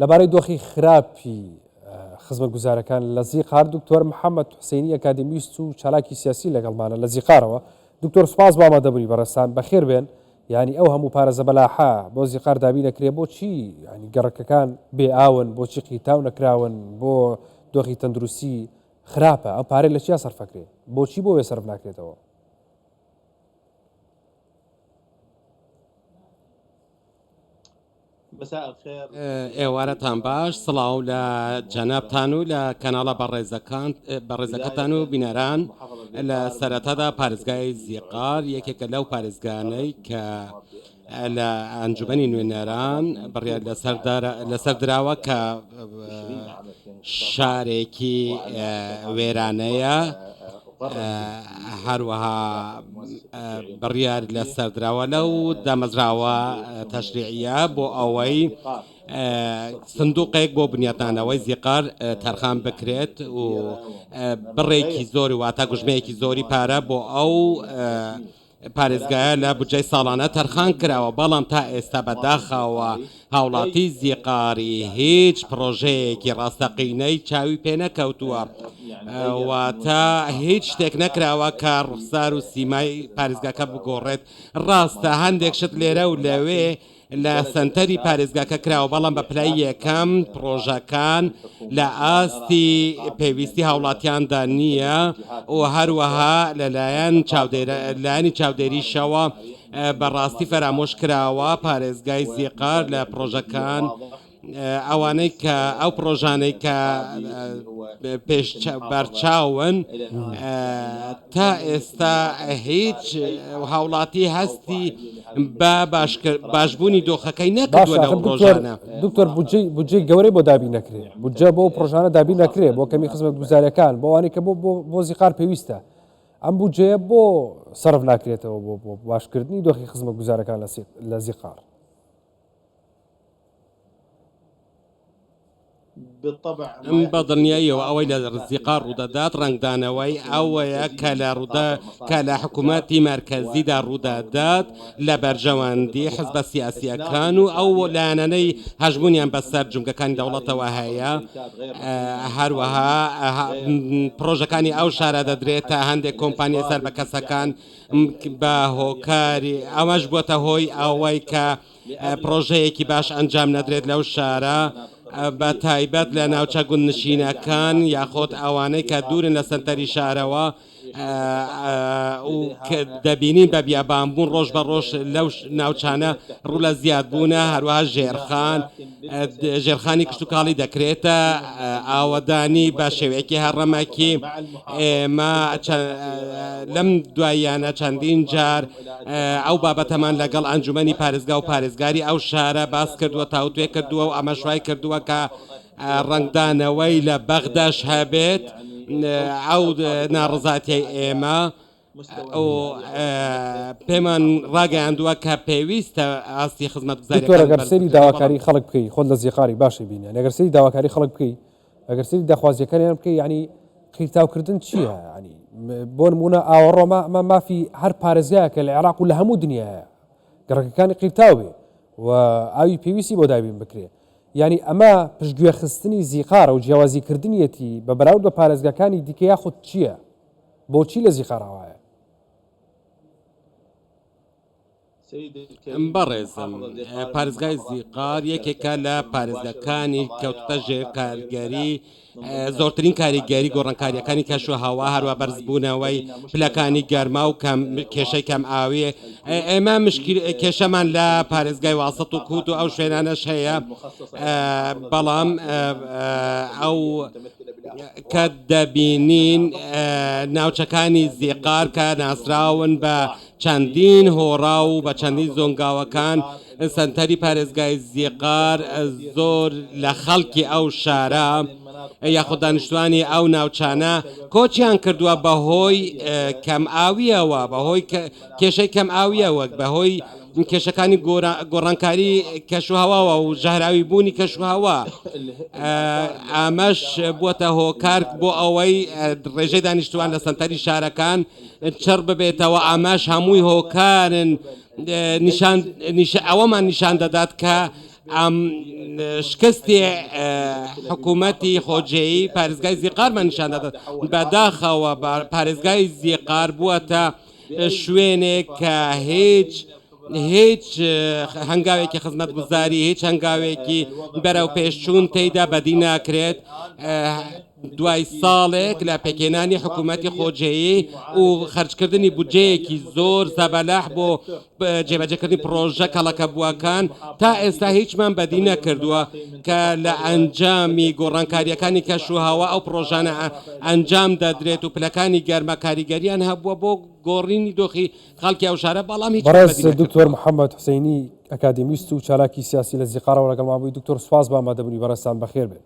لەبارەی دۆخی خراپی خزمەتگوزارەکان لە زیقار دکتۆر محەممەد حوسێنی ئەکادیمیست و چالاکی سیاسی لەگەڵمانە لە زیقارەوە. دکتۆر سوپاس بۆ ئامادەبوونی بەڕێزتان، بەخێر بێن. یانی ئەو هەموو پارە زەبەلاحە بۆ زیقار دابین ئەکرێ بۆچی یانی گەڕەکەکان بێ ئاون بۆچی قیرتاو نەکراون بۆ دۆخی تەندروستی خراپە ئەو پارەی لە چیا سەرف ئەکرێ بۆچی بۆ وێ سەرف ناکرێتەوە؟ ئێوارەتان باش سڵاو لە جەنابتان و لە کەناڵە بەڕێزەکان بەڕێزەکەتان و بینەران لە سەرەتادا پارێزگای زیقار یەکێکە لەو پارێزگانەی کە لە ئەنجومەنی نوێنەران بڕیار لەسەر دراوە کە شارێکی وێرانەیە هەروەها بڕیار لەسەر دراوە لەو دامەزراوە تەشریعیە بۆ ئەوەی سندوقێک بۆ بنیاتنانەوەی زیقار تەرخان بکرێت و بڕێکی زۆر واتە گوژمەیەکی زۆری پارە بۆ ئەو پارێزگایە لە بودجەی ساڵانە تەرخان کراوە، بەڵام تا ئێستا بەداخەوە هاوڵاتی زیقاری هیچ پڕۆژەیەکی ڕاستەقینەی چاوی پێنەکەوتووە، واتە هیچ شتێک نەکراوە کە ڕوخسار و سیمای پارێزگاکە بگۆڕێت، ڕاستە هەندێک شت لێرە و لەوێ لە سەنتەری پارێزگاکە کراوە، بەڵام بە پلەی یەکەم پڕۆژەکان لە ئاستی پێویستی هاوڵاتیاندا نییە و هەروەها لەلایەن لایەنی چاودێریشەوە بە ڕاستی فەرامۆش کراوە پارێزگای زیقار لە پڕۆژەکان ئەوانەی کە ئەو پڕۆژانەی کە پێش بەرچاون تا ئێستا هیچ هاوڵاتی هەستی بە باشبوونی دۆخەکەی نەکردووە لەو پڕۆژانە. دکتۆر بودجەی بودجەی گەورەی بۆ دابین نەکرێ بودجە بۆ پڕۆژانە دابین نەکرێ بۆ کەمی خزمەتگوزاریەکان بۆ ئەوانەی کە بۆ بۆ زیقار پێویستە ئەم بودجەیە بۆ سەرف ناکرێتەوە بۆ بۆ باشکردنی دۆخی خزمەتگوزارەکان لە زیقار. بە دڵنیاییەوە ئەوەی لە زیقار ڕوودەدات ڕەنگدانەوەی ئەوەیە کە لە ڕوودا کە لە حکوومەتی مەرکەزیدا ڕوودەدات لە بەرژەوەندی حزبە سیاسییەکان و ئەو لایەنانەی هەژموونیان بەسەر جومگەکانی دەوڵەتەوە هەیە هەروەها پڕۆژەکانی ئەو شارە دەدرێتە هەندێک کۆمپانیای سەر بە کەسەکان بە هۆکاری ئەمەش بووەتە هۆی ئەوەی کە پڕۆژەیەکی باش ئەنجام نەدرێت لەو شارە بە تایبەت لە ناوچە گوندنشینەکان یاخۆت ئەوانەی کە دوورن لە سەنتەری شارەوە و دەبینین بە بیابان بوون ڕۆژ بە ڕۆژ لەو ناوچانە ڕوو لە زیاد بوونە هەروەها ژێرخان ژێرخانی کشتتوکاڵی دەکرێتە ئاوەدانی بە شێوەیەکی هەڕەمەکی ئێمە لەم دواییانە چەندین جار ئەو بابەتەمان لەگەڵ ئەنجومەنی پارێزگا و پارێزگاری ئەو شارە باس کردووە، تاوتوێ کردووە و ئەمەش وای کردووە کە ڕەنگدانەوەی لە بەغداش هەبێت ئەو ناڕەزاتیەی ئێمە و پێمان ڕاگەیاندووە کە پێویستە ئاستی خزمەتگوزاریەکان دکتۆر ئەگەر سەیری داواکاری خەڵک بکەی خۆت لە زیقاری باشی بینی ئەگەر سەیری داواکاری خەڵک بکەی ئەگەر سەیری داخوازیەکانیان بکەی یعنی قیرتاوکردن چییە ینی بۆ نمونە ئاوەڕۆ ما مافی هەر پارێزگایەکە لە عێراق و لە هەموو دنیاە گەڕەکەکانی قیرتاو بێ و ئاوی پێویستی بۆ دابین بکرێ یعنی ئەمە پشتگوێخستنی زیقارە و جیاوازیکردنیەتی بە بەراورد بە پارێزگاکانی دیکە یاخود چییە بۆچی لە زیقاراوایە؟ بەڕێزم پارێزگای زیقار یەکێکە لە پارێزگاکانی کەوتە ژێر کارگەری زۆرترین کاریگەری گۆڕانکاریەکانی کەش و هەوا هەروە بەرزبوونەوەی پلەکانی گەرما و کەم کێشەی کەم ئاوی ئێمە مشکل کێشەمان لە پارێزگای واسط و کووت و ئەو شوێنانەش هەیە بەڵام ئەو کە دەبینین ناوچەکانی زیقار کە ناسراون بە چەندین هۆڕا و بە چەندین زۆنگاوەکان سەنتەری پارێزگای زیقار زۆر لە خەڵکی ئەو شارە یاخود دانیشتوانی ئەو ناوچانە کۆچیان کردووە بەهۆی کەم ئاویەوە بەهۆی کێشەی کەم ئاویەوە بەهۆی کێشەکانی گۆڕانکاری کەشوهەواوە و ژەهراوی بوونی کەشوهەوا ئەمەش بووەتە هۆکار بۆ ئەوەی ڕێژەی دانیشتوان لە سەنتەری شارەکان چڕ ببێتەوە ئەمەش هەمووی هۆکارن نیشان ئەوەمان نیشان دەدات کە. ئەم شکستی حکوومەتی خۆجێیی پارێزگای زیقارمان نیشان دەدات. بەداخەوە پارێزگای زیقار بووەتە شوێنێک کە هیچ هیچ هەنگاوێکی خزمەتگوزاری، هیچ هەنگاوێکی بەرەوپێشچوون تێیدا بەدی ناکرێت. دوای ساڵێک لە پێکهێنانی حکوومەتی خۆجێیی و خەرجکردنی بودجەیەکی زۆر زەبەلاح بۆ جێبەجێکردنی پڕۆژە کەڵەکەبووەکان، تا ئێستا هیچمان بەدی نەکردووە کە لە ئەنجامی گۆڕانکارییەکانی کەشوهەوا ئەو پڕۆژانە ئەنجام دەدرێت و پلەکانی گەرما کاریگەرییان هەبووە بۆ گۆڕینی دۆخی خەڵکی ئەو شارە، بەڵام هیچمان بەڕێز بەدی نەکردووە. دکتۆر محەممەد حوسەینی، ئەکادیمیست و چالاکی سیاسی لە زیقارەوە لەگەڵمان بووی، دکتۆر سوپاس بۆ ئامادەبوونی بەڕێزتان، بەخێربێن.